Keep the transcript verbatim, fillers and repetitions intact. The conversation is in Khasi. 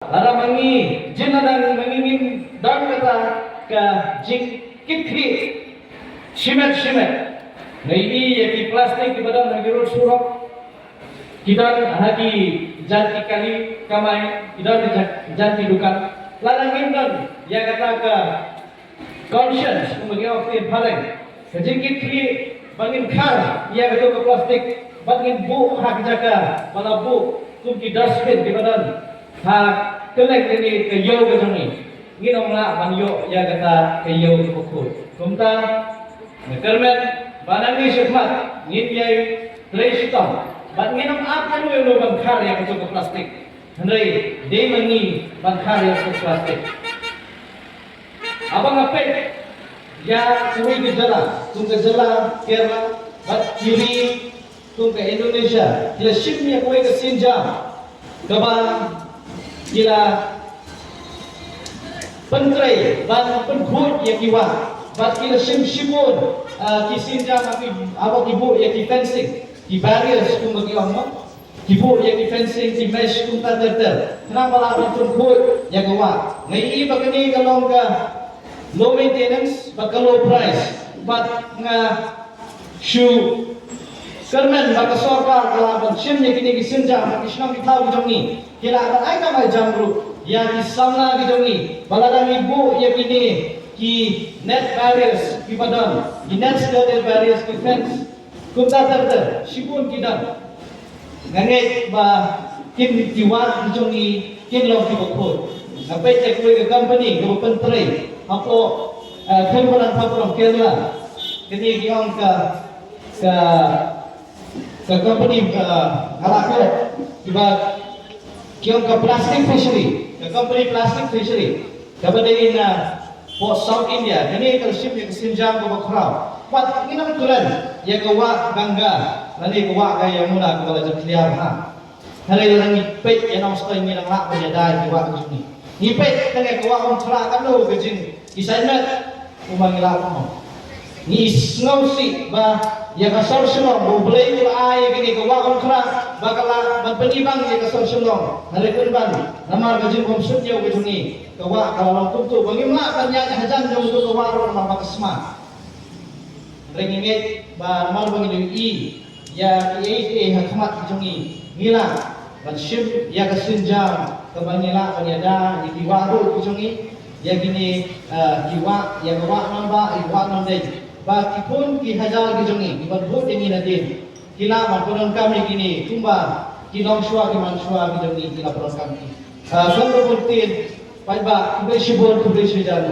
Lada ma ngi, jin lada ma ngi ngin don kata ka jingkitkhlieh shimet shimet, nga ïohi ïa ki plastik kiba don ha ki road surok, ki don ha ki jan ki kali kamai, ki don ha ki jan, jan ki dukan. Lada ngim don ïa kata ka conscience, kumba ki ong ha ktien phareng, ka jingkitkhlieh ba ngin khar ïa kato ka plastik bad ngin buh ha ka jaka ba la buh kum ki dustbin kiba don ha kylleng kane ka ïew ka jong ngi, ngin ym lah ban ïoh ïa kata ka ïew kaba khuid. Kumta nga kyrmen ba nangne shakhmat ngin ïai trei shitom bad ngin ym ap ïano ïano ban khar ïa kato ka plastik. Hynrei dei ma ngi ban khar ïa kato ka plastik. Haba nga peit ïa kawei ka jylla, kum ka jylla Kerala, bad ki ri kum ka Indonesia, ki la shim ïa kawei ka sienjam kaba ki la pyntrei ban pynkhuid ïa ki wah, bad ki la shim shibun, ah, ki sienjam ha ki, haba ki buh ïa ki fencing, ki barriers kumba ki ong mo. Ki buh ïa ki fencing, ki mesh kumta ter ter. Khnang ba lah ban pynkhuid ïa ka wah. Nga ïohi ba kane ka long ka low maintenance bad ka low price. Bad nga shu kyrmen ba ka sorkar ka lah ban shim ïa kine ki sienjam ha ki shnong ki thaw ki jong ngi. Ki lah ban ai kam ai jam ruh ïa ki samla ki jong ngi ba lada ngi buh ïa kine ki net barriers kiba don, ki net skirted barriers, ki fence, kumta ter ter, shibun ki don. Nga ngeit ba kin, ki wah ki jong ngi kin long kiba khuid. Nga peit ïa kawei ka company kaba pyntrei hapoh, eh, Thiruvananthapuram, Kerala. Kane ki ong ka, ka, ka company, eh, nga la klet, kiba ki ong ka Plastic Fishery, ka company Plastic Fishery, kaba dei na poh South India. Kane ka la shim ïa ka sienjam kaba khraw. Bad ngin ym kren ïa ka wah Ganga lane ka wah ka Yamuna kaba la jakhlia bha. Hynrei lada ngi peit ïa Nongstoiñ, ngi dang lah ban ïada ïa ki wah ka jong ngi. Ngi peit tang ïa ka wah Umkhrah, katno ka jing, ki saiñ met, kumba ngi lah ban ong. Ngi sngewsih ba ïa ka sor Shillong, ba U Blei u la ai ïa kane ka wah Umkhrah ba ka lah ban pynibang ïa ka sor Shillong. Hynrei pynban namar ka jingbymsuidñiew ka jong ngi, ka wah ka la long kumto ba ngim lah ban ïaid hajan jong kato ka wah ruh namar ba ka sma. Hynrei ngi ngeit ba namar ba ngi ïohi ïa kiei kiei ha khmat ki jong ngi, ngi lah ban shim ïa ka sienjam kaba ngi lah ban ïada ïa ki wah ruh ki jong ngi, ïa kine, eh, ki wah, ïa ka wah Nongbah, ïa ka wah Nongdeiñ, ba ki khun ki hajar ki jong ngi kiban bud ïa ngi nadien, ki lah ban pyndonkam ïa kine kumba ki longshuwa ki manshuwa ki jong ngi ki la pyndonkam ki. Eh, khlem da bun ktien, paidbah, khublei shibun, khublei shihajar.